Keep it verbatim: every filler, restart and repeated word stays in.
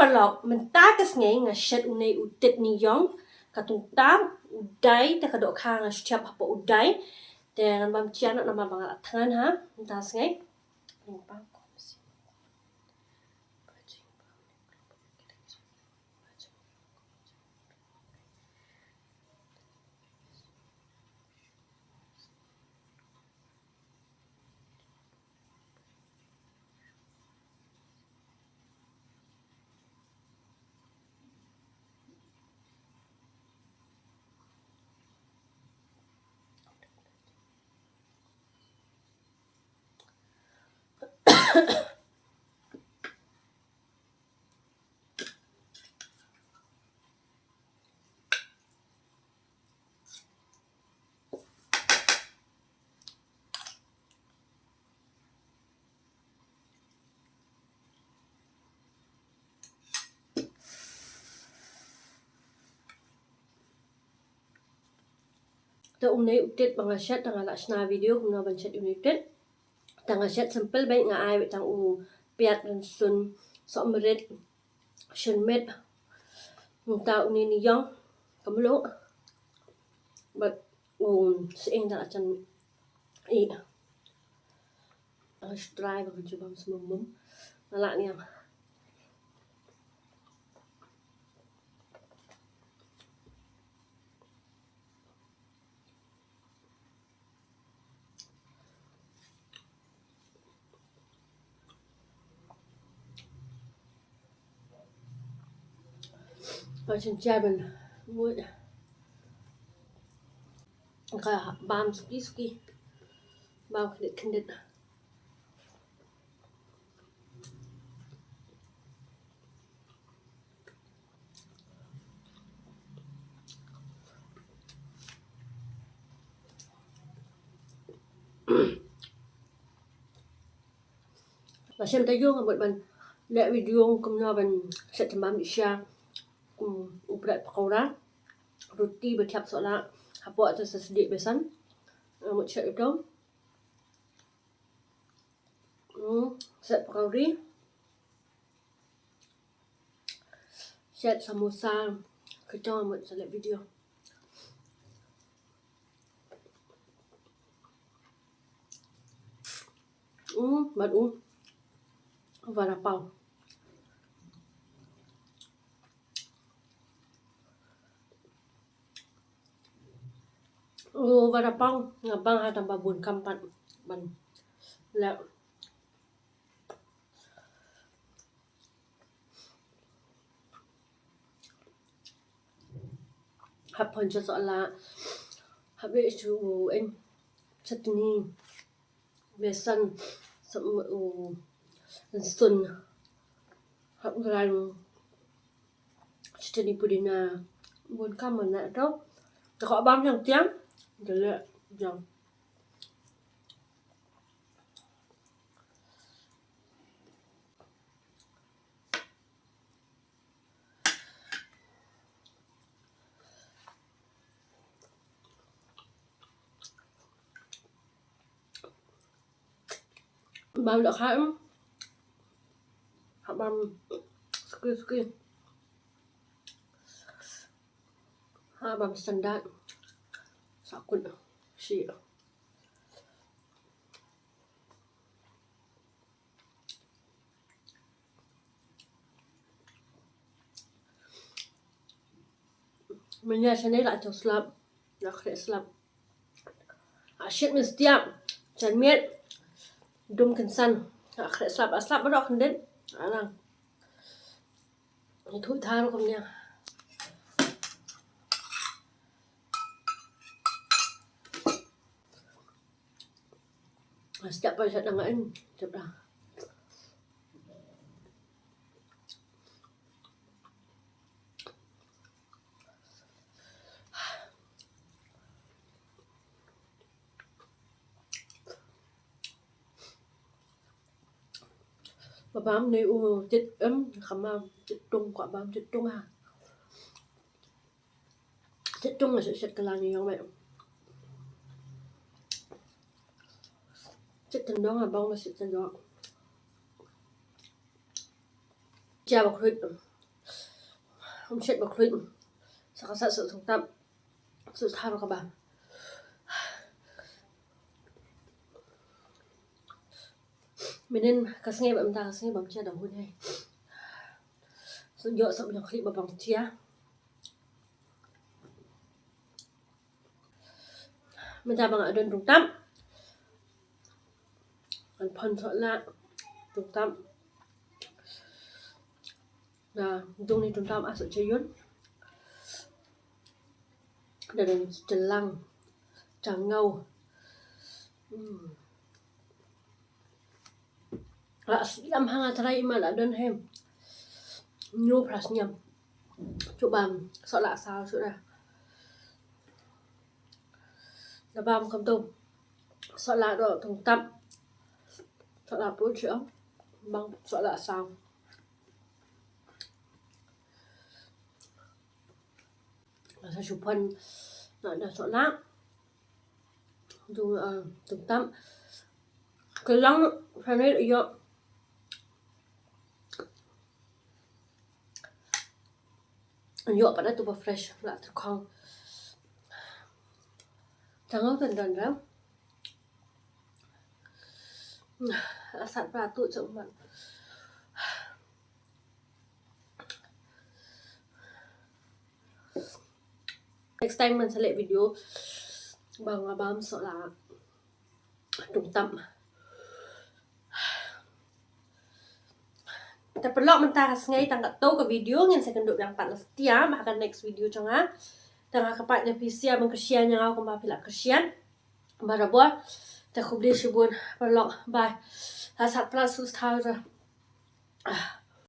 Paralok, mynta ka sngi nga shet une u tit iniong, ka tungtap u dai, te ka dohkha nga shu thiap hapoh u dai. Te ngan bam jia noh namar ba nga la thngan ha mynta ka sngi. Te une u tit ba nga shet, te nga la shna video kumno ban shet une u tit. Te nga shet simple beit, nga ai beit tang u piat, rynsun, sohmrit, shynmiet. Mynta une iniong ka mluh bad u sying, te la jan ih. Nga shu try ba ngan shu bam smummum. Nga lah niam. Ba shen jai ban mut. Ka bam suki suki. Bam khyndiat khyndiat. Ba shen taïew nga mut ban leh video kumno ban shet thymmam shisha kum u bread pakora, roti ba thiap sohlah hapoh, te sa sdieh besan. Nga mut shet ito. Hmm, shet pakori. Shet samosa. Kito mut sa leh video. Hmm, bad u vada pav. U vada pav nga bang ha tang ba bun kam pat ban leh. Hap pynjah sohlah, hap leh shu u, eh, chutney, besan, sa u, u rynsun, hap grind chutney pudina, bun kam ban leh to. Te kwah bam jong tiang, te leh jong. Bam dohkha em. Ha bam suki suki. Ha bam standard. Sa kut shi. Mynne shane la jong slap, la khreh slap. Ah, shit, mynstep jan miet dum kynsan. La khreh slap, ah, slap baroh khyndiat. Ah, nang. Ïathuh than kumne. Step by step, dang ngan step dah. Ba bam ne u tit em, kama tit tung, kwah bam tit tung ha. Tit tung nga shet shet kylla ne ïong me. Tit kyndong ha bang ba shet kyndong. Jia ba khrut. Ym shet ba khluit. Sa ka sat suk tap. Suk thar ka ba. Mynnin ka sngi ba mynta ka sngi ba mynta da hun hei. Suk ïoh suk ïoh khlieh ba bang tia. Mynta ba nga don tungtam. Ngan pon sohlah tungtam. Na, dung ni tungtam ah soh jeyun. Da don jylang, jangau. Hmm. La sniam ha nga trai ma la don hem. Nyu pras sniam. Cuba sohlah saw suda. Da bam kam tu. Sohlah do tungtam. Sohlah pun sio. Bang sohlah saw. Sa shu pon na da sohlah. Dung, ah, tungtam. Kelang sanit ïoh. Ïoh pat da tu ba fresh la tyrkhong. Tangau tan dan rau. Asat pra tu cok mat. Next time ngan sa leh video ba nga bam sohlah tungtam. Te paralok mynta ka sngi tang katto ka video, ngin sa kynduh biang pat la satia ha ka next video jong nga. Tang ha ka pat ïa phi sa ïa ban kyrshan ïa nga kumba phi la kyrshan. Barabor. Te khublei shibun paralok. Bye. La sat palat suk thaw.